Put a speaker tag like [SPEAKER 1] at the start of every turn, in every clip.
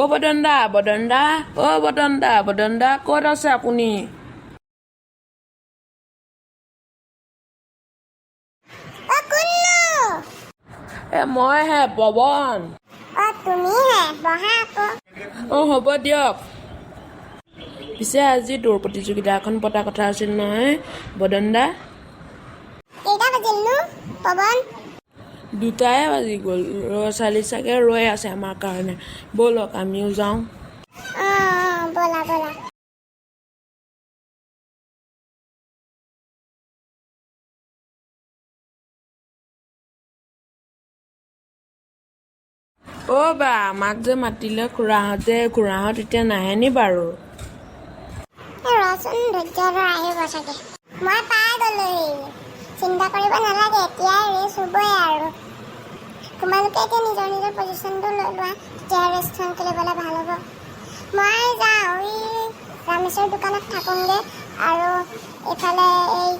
[SPEAKER 1] অ' বদন দা, বদন দা, অ' বদন দা, বদন দা, ক'ত আছে আপুনি?
[SPEAKER 2] অ, কোননো?
[SPEAKER 1] এ মইহে পৱন।
[SPEAKER 2] অ, তুমিহে, বহা আকৌ।
[SPEAKER 1] অঁ, হ'ব দিয়ক। পিছে আজি দৌৰ প্ৰতিযোগিতা এখন পতা কথা আছিল নহয়, বদন দা?
[SPEAKER 2] কেইটা বাজিলনো, পৱন?
[SPEAKER 1] 2টাই বাজি গ'ল। ল'ৰা ছোৱালী চাগে ৰৈ আছে আমাৰ কাৰণে। ব'লক, আমিও যাওঁ।
[SPEAKER 2] অঁ, ব'লা ব'লা।
[SPEAKER 1] অ' বা, আমাক যে মাতিলে খুৰাহঁতে, খুৰাহঁত এতিয়া নাহে নি বাৰু?
[SPEAKER 2] এই ৰচোন, ধৈৰ্য ধৰ, আহিব চাগে। মই পাই গ'লোহি, চিন্তা কৰিব নালাগে। এতিয়াই ৰেচ হ'বই আৰু তোমালোকে এতিয়া নিজৰ নিজৰ পজিশ্যনটো লৈ লোৱা, তেতিয়া ৰেচখন খেলিবলৈ ভাল হ'ব। মই যাওঁ, এই ৰামেশ্বৰ দোকানত থাকোঁগৈ আৰু এইফালে এই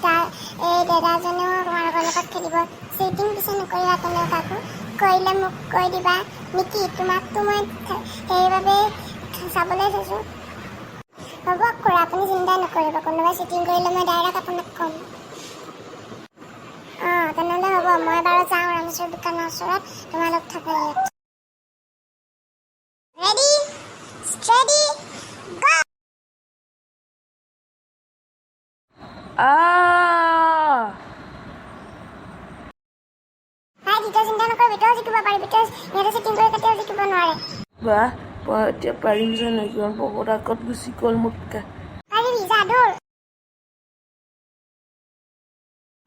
[SPEAKER 2] তাৰ এই দাদাজনেও তোমালোকৰ লগত খেলিব। চিটিং পিছে নকৰিবা কোনেও কাকো, কৰিলে মোক কৈ দিবা নেকি। তোমাকতো মই সেইবাবেই চাবলৈ থৈছোঁ। হ'ব খুৰা, আপুনি চিন্তা নকৰিব। কোনোবাই চিটিং কৰিলে মই ডাইৰেক্ট আপোনাক ক'ম। অঁ, তেনেহ'লে হ'ব। মই বাৰু যাওঁ ৰামেশ্বৰ দোকানৰ ওচৰত, তোমালোক থাকা ইয়াত। ৰেডি, ষ্টেডি, গ'!
[SPEAKER 1] আহ!
[SPEAKER 2] ভাই, তই চিন্তা নকৰিবি, তই জিকিব পাৰিবি। তই সিহঁতে চিটিং কৰি কেতিয়াও জিকিব নোৱাৰে।
[SPEAKER 1] বাহ, মই এতিয়া পাৰিম জানো? কিমান বহুত আগত গুচি গ'ল মোতকৈ।
[SPEAKER 2] পাৰিবি, যা, দৌৰ।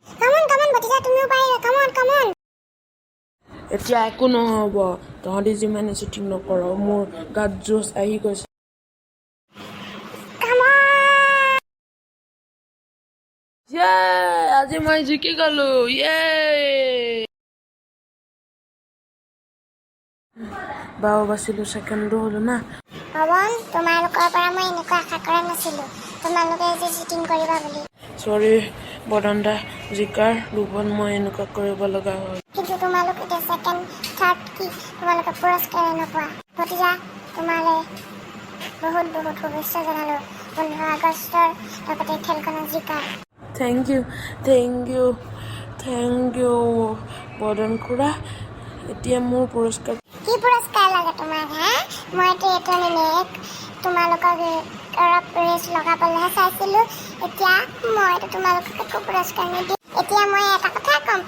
[SPEAKER 2] কামন, কামন, ভতিজা, তুমিও পাৰিবা। কামন, কামন।
[SPEAKER 1] এতিয়া একো নহ'ব, তহঁতি যিমানে চিটিং নকৰ। মোৰ গাত জোচ আহি গৈছে।
[SPEAKER 2] কামন!
[SPEAKER 1] ইয়ে, আজি মই জিকি গলো, ইয়ে! বাৰু, বাচিলো, ছেকেণ্ডো হলো না।
[SPEAKER 2] পৱন, তোমালোকৰ পৰা মই এনেকুৱা আশা কৰা নাছিলোঁ, তোমালোকে যে চিটিং কৰিবা বুলি।
[SPEAKER 1] চৰি বদন দা, জিকাৰ লোভত মই এনেকুৱা কৰিব লগা হ'ল।
[SPEAKER 2] কিন্তু তোমালোক এতিয়া ছেকেণ্ড থাৰ্ড কি, তোমালোকে পুৰস্কাৰে নোপোৱা। ভতিজা, তোমালৈ বহুত বহুত শুভেচ্ছা জনালোঁ 15 আগষ্টৰ লগতে খেলখনত জিকা।
[SPEAKER 1] Thank you, thank you, thank you, বদন খুৰা। এতিয়া মোৰ পুৰস্কাৰ?
[SPEAKER 2] কি পুৰস্কাৰ লাগে তোমাক হা? মইতো এইটো এনেই তোমালোকক অলপ ৰেচ লগাবলৈহে চাইছিলোঁ। এতিয়া মইতো তোমালোকক একো পুৰস্কাৰ নিদিওঁ। এতিয়া মই এটা কথা ক'ম,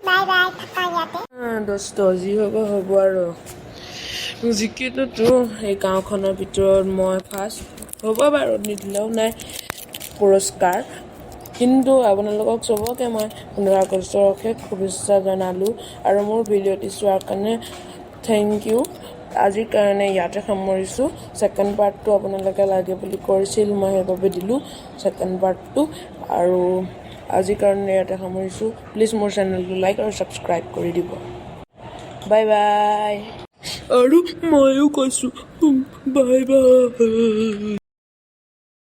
[SPEAKER 2] বাই বাই, থাকা ইয়াতে।
[SPEAKER 1] দোস্ত, যি হ'ব হ'ব আৰু। জিকিলোতো, এই গাঁওখনৰ ভিতৰত মই ফাৰ্ষ্ট হ'ব। বাৰু, নিদিলেও নাই পুৰস্কাৰ, কিন্তু আপোনালোকক চবকে মই 15 আগষ্টৰ অশেষ শুভেচ্ছা জনালোঁ আৰু মোৰ ভিডিঅ'টি চোৱাৰ কাৰণে thank U. আজিৰ কাৰণে ইয়াতে সামৰিছোঁ। ছেকেণ্ড পাৰ্টটো আপোনালোকে লাগে বুলি কৰিছিল, মই সেইবাবে দিলোঁ ছেকেণ্ড পাৰ্টটো। আৰু আজিৰ কাৰণে ইয়াতে সামৰিছোঁ। প্লিজ মোৰ চেনেলটো লাইক আৰু ছাবস্ক্ৰাইব কৰি দিব। Bye bye. আৰু ময়ো কৈছোঁ, বাই বাই।